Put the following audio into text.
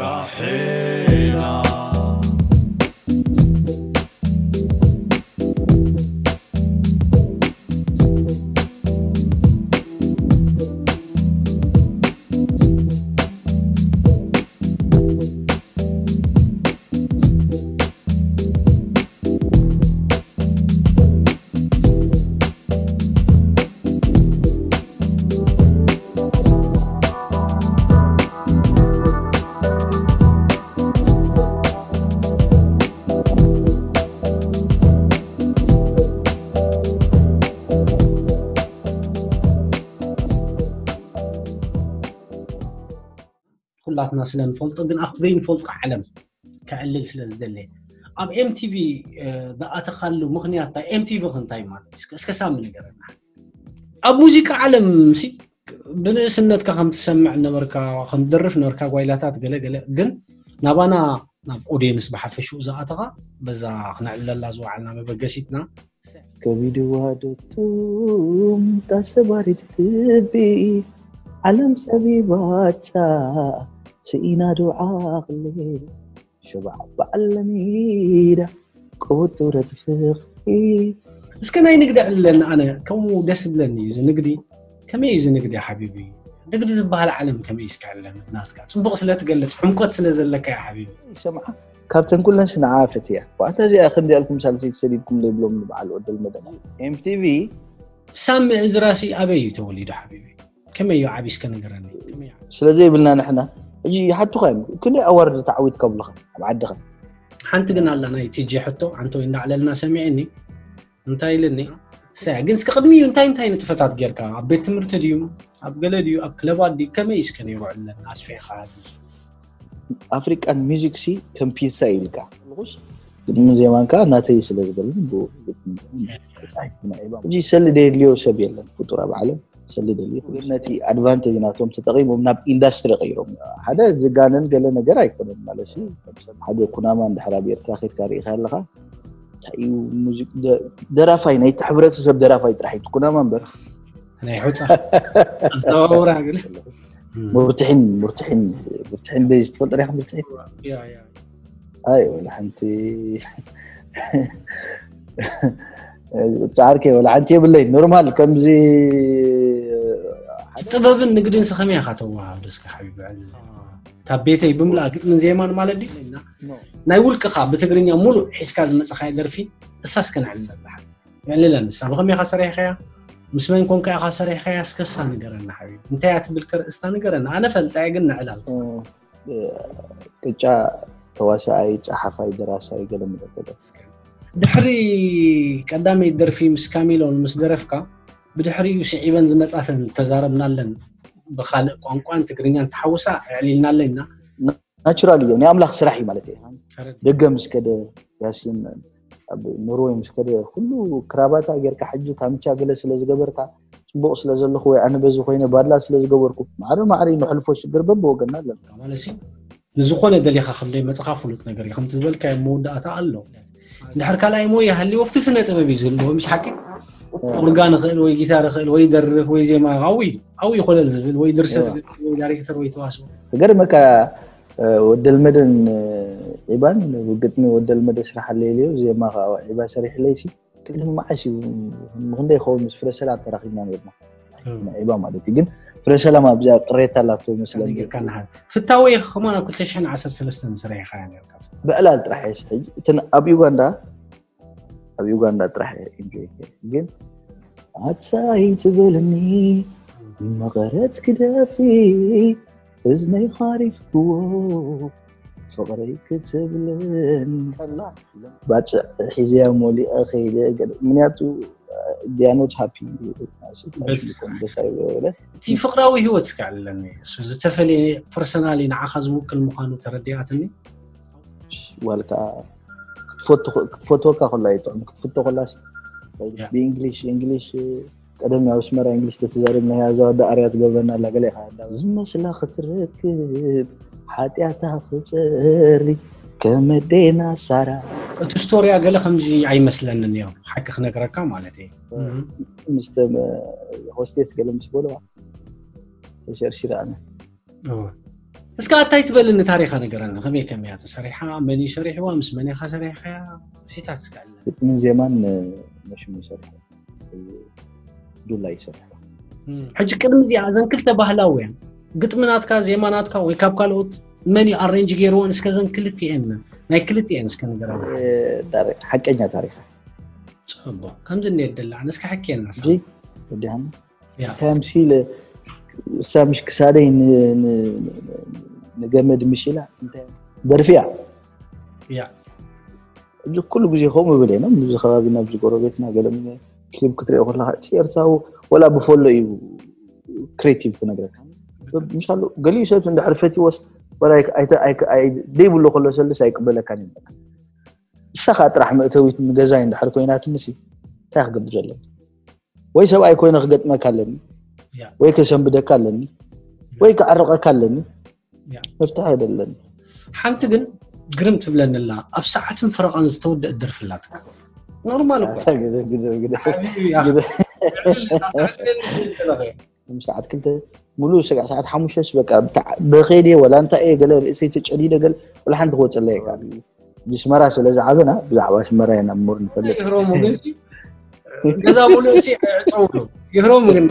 ራሄላ። ኩላትና ስለ ንፈልጦ፣ ግን ኣብቲ ዘይንፈልጦ ዓለም ከዕልል ስለ ዝደለ፣ ኣብ ኤምቲቪ ዝኣተኻሉ ምኽንያት እንታይ? ኤምቲቪ ከ እንታይ ማለት እዩ? እስከ ሳሚ ንገረና። ኣብ ሙዚቃ ዓለም ሲ ብንእስነትካ ከም ትሰምዕ ነበርካ፣ ከም ትደርፍ ነበርካ፣ ጓይላታት ገለ ገለ፣ ግን ናባና፣ ናብ ኦዲየንስ ብሓፈሽኡ ዝኣተኻ፣ በዛ ክነዕልለላ ዝወዓልና መበገሲትና። ከቢድዋ ዶቱም ታሰባሪት ትቢ ዓለም ሰቢባታ ስኢና ዶ ዓቕሊ ሸባዕ በዓል ለሚዳ ቅውጥረት ፍቕሪ። እስከ ናይ ንግዲ ዕልለና፣ ኣነ ከምኡ ደስ ብለኒ እዩ እዚ ንግዲ። ከመይ እዩ እዚ ንግዲ ሓቢቢ? ንግዲ ዝበሃል ዓለም ከመይ እዩ እስከ ዕለኒ ናትካ? ጽቡቕ ስለ ትገልጽ፣ ዕምቆት ስለ ዘለካ እዩ ሓቢቢ። ይሰምዓ፣ ካብተን ኩለን ንዓኣ ፈትያ። ዋንታ እዚኣ ከምዚኣ ኢልኩም ሳልሰይቲ ሰዲድኩም ዘይብሎም ንበዓል ወደል መደብ ኤምቲቪ። ሳሚ እዝራሲ ኣበይ እዩ ተወሊዱ ሓቢቢ? ከመይ እዩ ዓቢ እስከ ንገረኒ። ከመይ እዩ ዓቢ? ስለ ዘይብልና ንሕና ሕጂ ይሓቱኻ እዮም። ክንደይ ኣዋርድ ተዓዊትካ ብለኻ ኣብ ዓድኻ? ሓንቲ ግን ኣላ ናይ ቲጂ ሕቶ፣ ኣንተ ወይ እንዳዕለልና ሰሚዐኒ። እንታይ ኢልኒ? ሰ-፣ ግን እስከ ቅድሚኡ እንታይ እንታይ ንጥፈታት ጌርካ? ኣብ ቤት ትምህርቲ ድዩ? ኣብ ገለ ድዩ? ኣብ ክለባት ድዩ? ከመይ እስከ ነይሩ ዕለና ኣስፊሕካ? ኣፍሪቃን ሚዚክ ሲ ከም ፒዛ እዩ ኢልካ። ቅድሚ ዜማንካ ናተይ ስለ ዝበለኒ ብኡ ግጥሚ ተጻሒፍኩ ናይ ኤባ። ሕጂ ሰሊ ደየድልዮ ሰብ የለን ፍጡር ኣብ ዓለም። ሰሊ ደልዩ ነቲ ኣድቫንቴጅ ናቶም ተጠቒሞም ናብ ኢንዳስትሪ ቀይሮም። ሓደ ዝጋነን ገለ ነገር ኣይኮነን ማለት እዩ። ሓደ ኩናማ እንድሕር ኣብ ኤርትራ ኬድካ ርኢኻ ኣለኻ፣ እንታይ እዩ ሙዚቅ ደ-፣ ደራፋይ ናይቲ ሕብረተሰብ ደራፋይ ጥራሕ እዩ ኩናማ እምበር። ናይ ሑጻ ኣዘዋውራ ግን። ሙርትሒን፣ ሙርትሒን፣ ሙርትሒን በዚ ትፈልጦ ዲኻ ሙርትሒን? ያ፣ ያ። ኣይ፣ ወላ ሓንቲ። ጻዕርከ ወላ ሓንቲ የብለይ። ኖርማል ከምዚ ጥበብን ንግድን ሲ ከመይ ኢኻ ተወሃሃዶ እስከ ሓቢቢ ዕልል? እታ ቤተይ ብምልኣ ግጥምን ዜማን ማለት ድዩ? ናይ ውልቅኻ ብትግርኛ ሙሉእ ሒዝካ ዝመጻኻዮ ደርፊ እሳ እስከ ነዕልለላ። የዕልለን ንሳ። ብኸመይ ኢኻ ሰሪሕካያ? ምስ መን ኮንካ ኢኻ ሰሪሕካያ? እስከ እሳ ንገረና ሓቢቢ። እንታይ እያ ትብል ከርእስታ ንገረና። ኣነ ፈልጣ እየ ግን ነዕላል። እ፣ ቅጫ ተዋሳኣይ፣ ጸሓፋይ፣ ደራሳይ ገለ ምጠቀለ። ድሕሪ ቀዳመይ ደርፊ ምስ ካሚሎን ምስ ደረፍካ፣ ብድሕሪኡ ስዒበን ዝመጻተን ተዛረብናለን። ብኻልእ ቋንቋን ትግርኛን ተሓውሳ ኣዕሊልናለና። ናቹራል እዩ፣ ናይ ኣምላኽ ስራሕ እዩ ማለት እዩ። ተረድእ። ደገ ምስ ከደ ያሲን ኣብ ኖርወይ ምስ ከደ ኩሉ ክራባታ ጌርካ ሕጂ ካምቻ ገለ ስለ ዝገበርካ ጽቡቕ ስለ ዘለኹ ወይ ኣነ በዚ ኮይነ ባድላ ስለ ዝገበርኩ ማዕረ ማዕረ ነሕልፎ ሽግር በብወገንና ኣለና። ማለት ሲ ንዝኾነ ደሊኻ ከም ደይ መጽኻ ፍሉጥ ነገር እዩ። ከምቲ ዝበልካዮ መወዳእታ ኣሎ። እንድሕር ካልኣይ ሞያ ሃልይዎ ኣብቲ ስነ ጥበብ እዩ ዝህልዎ፣ ምሽ ሓቂ? ኦርጋን ይኽእል ወይ ጊታር ይኽእል ወይ ይደርፍ ወይ ዜማ፣ ኣዊ፣ ኣዊ ይኾለል ዝብል ወይ ድርሰት እዎ። ዝብል ወይ ዳይሬክተር ወይ ተዋስኦ። ክገርመካ፣ እ፣ ወደልመደን፣ እ፣ ዒባን ብግጥሚ ወደልመደ ስራሕ ኣለየለዮ፣ ዜማ ከዓ ዒባ ሰሪሕለይሲ፣ ቅድሚ መዓስ እዩ፣ ንክንደይ ይኸውን ምስ ፍረ ሰላም ተራኺብና ነርና። እዎ። ዒባ ማለት እዩ። ግን ፍረ ሰላም ኣብዚኣ ቅሬታ ኣላቶ መስለኒ። ካበይ ጌርካ ንሓ-፣ ፍታወይ ከማን ኣብ ክልተ ሽሕን ዓሰርተ ሰለስተን ሰሪሕካያ ነርካ። ብዕላል ጥራሕ እየ። ሕጂ እተን ኣብ ዩጋንዳ፣ ኣብ ዩጋንዳ ጥራሕ እየ ኢንጆይ ገይረ። ግን ኣታይ ትበልኒ መቐረት ክደፊ እዝነይ ኻሪፍክዎ ፍቕረይ ክትብልን ከላ ባጽዕ ሒዘያ ሞሊቐ ከይደ ገለ። ምክንያቱ they are not happy። በዚ ደስ ኣይብሎ በለ። እቲ ፍቕራዊ ህይወት እስከ ኣለኒ፣ እሱ ዝተፈለየ ፐርሰናሊ ንዓኻ ዝውክል ምዃኑ ተረዲኣትኒ። ዋልካ ክትፈቱ-፣ ክትፈትወካ ከላ ይጥዕም፣ ክትፍቶ ከላስ ያ። ብእንግሊሽ፣ እንግሊሽ ቀደም ኣብ ኣስመራ እንግሊሽ ተተዛሪብና፣ እዛ ወዲ ኣርያ ትገብረና ኣላ፣ ገለ ኢኻ እንዳ ዝመስላ ክትረክብ ሓጢኣታ ክጸሪ ከም ኣዴና ሳራ። እቲ ስቶሪያ ገለ ከምዚ ኣይመስለንን እዮም፣ ሓቂ ክነግረካ ማለት እዩ። ምስተ ሆስቴስ ገለ ምስ በልዋ ተሸርሺረ ኣነ። እወ። እስካ ኣታይ ትበልኒ ታሪኻ ንገረኒ። ከመይ ከመያ ተሰሪሓ? መን እዩ ሰሪሕዋ? ምስ መን ኢኻ ሰሪሕያ? ሲታት እስካ ኣለኒ። ግጥምን ዜማን መሽሙ ይሰርሑ ዱላ ይሰርሑ። ሕጂ ቅድሚ እዚኣ እዘን ክልተ ባህላውያን ግጥሚ ናትካ ዜማ ናትካ ወይ ካብ ካልኦት መን እዩ ኣሬንጅ ገይርዎን እስከ ዘን ክልቲኤን ናይ ክልቲኤን እስከ ንገረኒ። ሓቀኛ ታሪኻ ፅቡቅ ከምዚ እኒኤ ደላ ኣነ እስከ ሓኪየና ዲሃም ከምሲ እሳ ምሽ ክሳደይ ንገመድ ምሽ ኢላ ደርፊያ ያ እዚ ኩሉ ግዜ ከምኡ ብል ኢና ብዙ ከባቢና ብዙ ጎረቤትና ገለ ክሊፕ ክትሪኦ ከለካ እቲ ኤርትራዊ ወላ ብፈሎ እዩ ክሬቲቭ ክነግረካ ምሻሉ ገሊኡ ሰብ እንድሕር ፈትወስ ዘይብሉ ከሎ ሰልስ ኣይቅበለካን ይብለካ ንሳ ከዓ ጥራሕ መእተዊት ንገዛይ እንድሕር ኮይናትኒ እንታይ ክገብር ዘለኒ ወይ ሰብኣይ ኮይነ ክገጥመካ ኣለኒ ወይ ከሰንብደካ ኣለኒ ወይ ክዓርቀካ ኣለኒ መፍትሒ ኣይደለኒ ሓንቲ ግን ግርም ትብለኒ ኣላ ኣብ ሰዓትን ፈረቓን ዝተወደእ ደርፍላትካ ኖርማል እኮ ሰዓት ክልተ ሙሉእ ስጋዕ ሰዓት ሓሙሽተስ በቃ በኸይድ እየ ወላ እንታይ እየ ገለ ርእሰይ ተጨዲደ ገለ ወላ ሓንቲ ክወፀለይ ይከኣል ጅስመራ ስለ ዝዓበና ብዛዕባ ኣስመራ ኢና እምር ንፈልጥ ይህረሙ ግን ገዛ ሙሉእ ሲ ዕፀውሉ ይህረሙ ግን